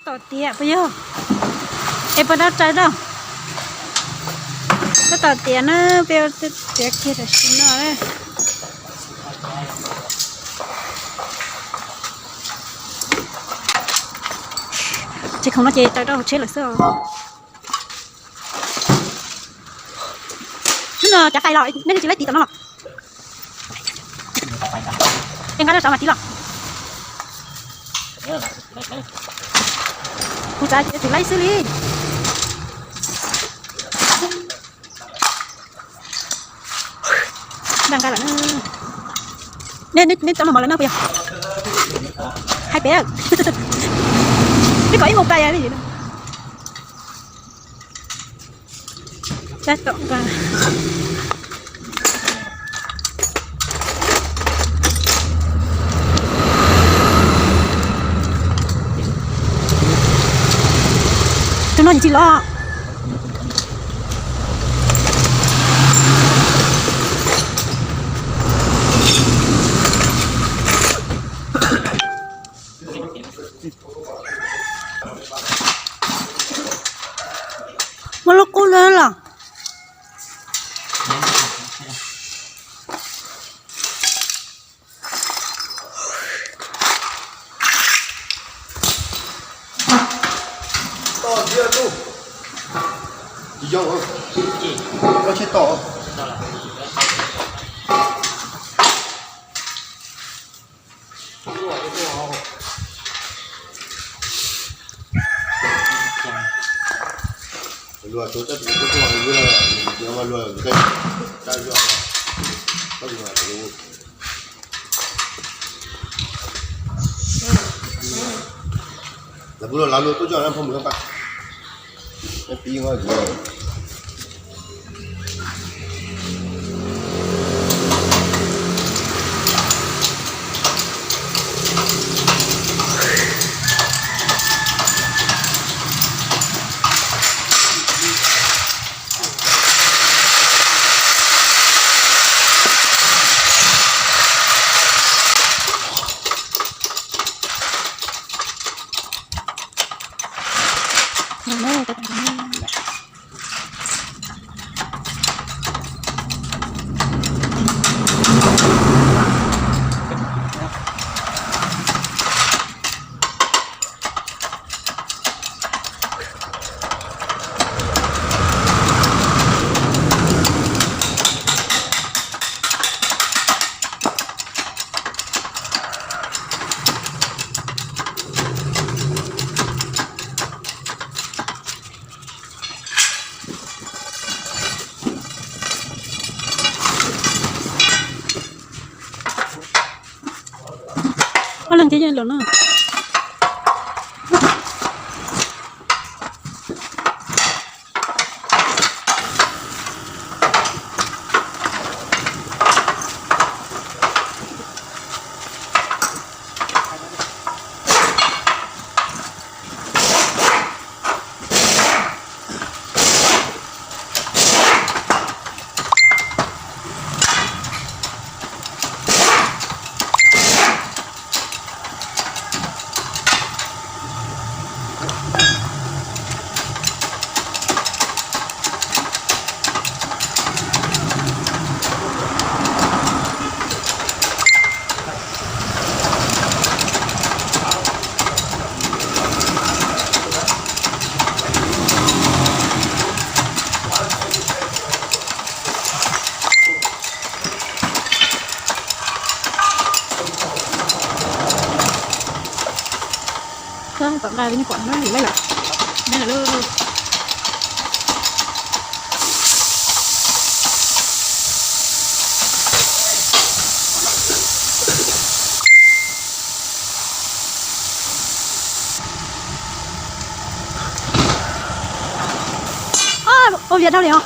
Tom tiam puas yog? Es puas tau raws tau? Tab tom tiam na, peb tiav kiag tam sim no. Tsis khoom no ces raws rau hauv tsheb lawm xwb os. Hnub no cov fais los nej tsis laib tiv tom no los? Es nqa rau saum mas tiv los. Kuv xav tias tsis laib xwb li. Nqa nqa lawm. Nej tau mos mos lawm no puas yog? Hais pem. Twb kom ib mus pais li. Tab tom nqa. Tus no tsis los. Muaj lub qub ntawd los. Ob leeg thiab los no. Tom nqa li nyuag pom no lawm. Ua vias dhau li os.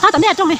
Qhov tom ntej rooj li.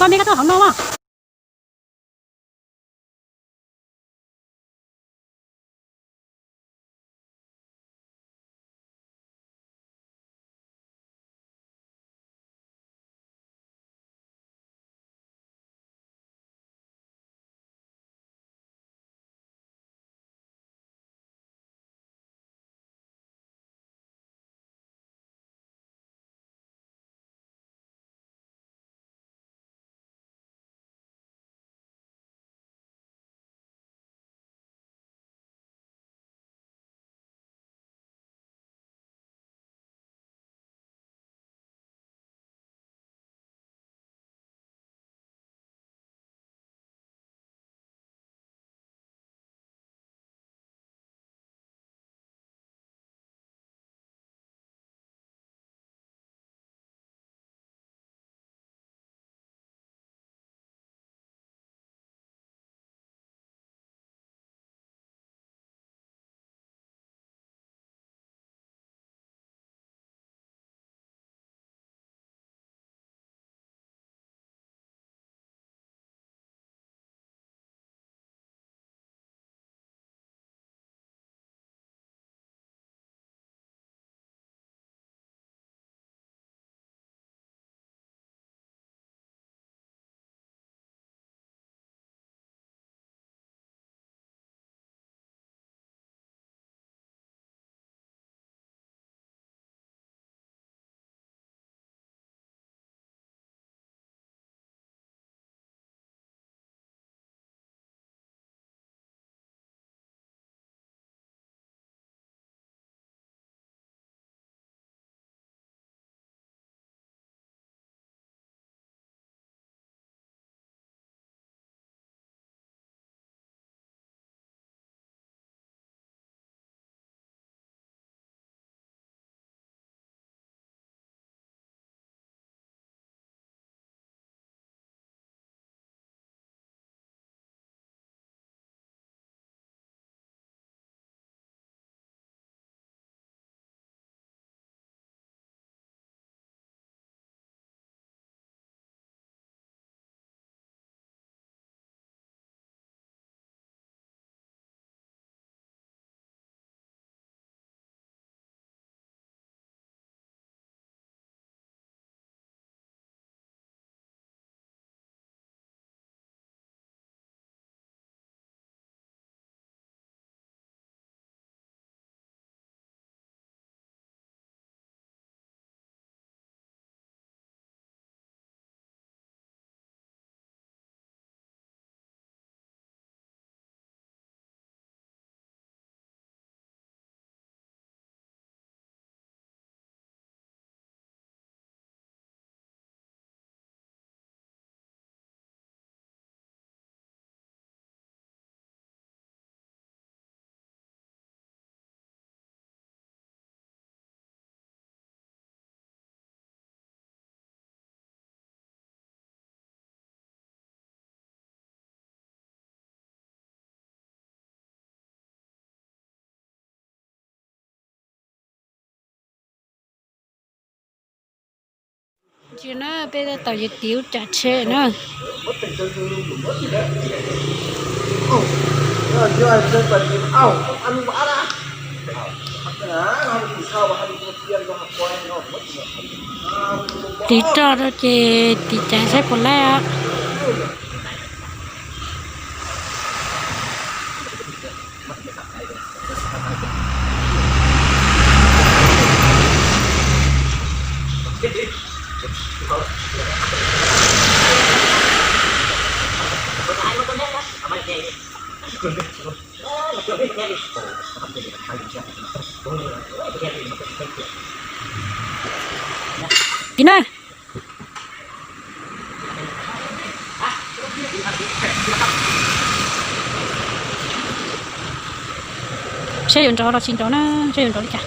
Mej koj tuaj hauv no mas. Ces na peb tab tom yuav tiv ub cas tsheb na. Tiv roj rau ces tiv cas saib puas laib os. Tiv na. Saib yuav nrov los tsis nrov na, saib yuav nrov li cas.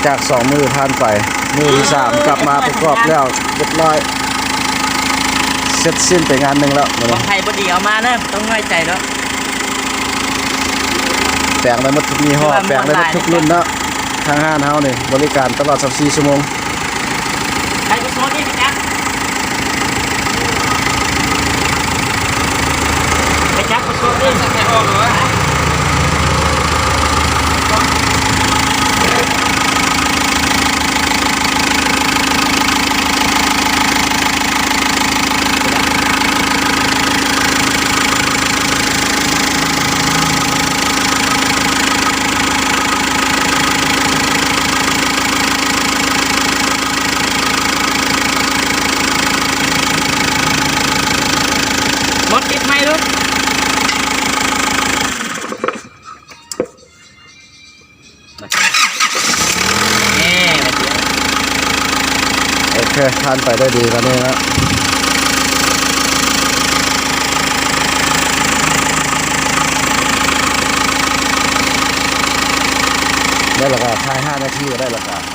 จากสองมื้อผ่านไป มื้อที่สามกลับมาประกอบแล้วเรียบร้อย เสร็จสิ้นไปงานหนึ่งแล้วมื้อนี้ แปลงได้หมดทุกยี่ห้อ แปลงได้หมดทุกรุ่นเนาะ ทางห้างเฮานี่บริการตลอดสามสี่ชั่วโมง Mốt tít máy luôn. Ok, ผ่านไปได้ดีตอนนี้นะ ได้แล้วก็ ถ่ายห้านาทีก็ได้แล้วก็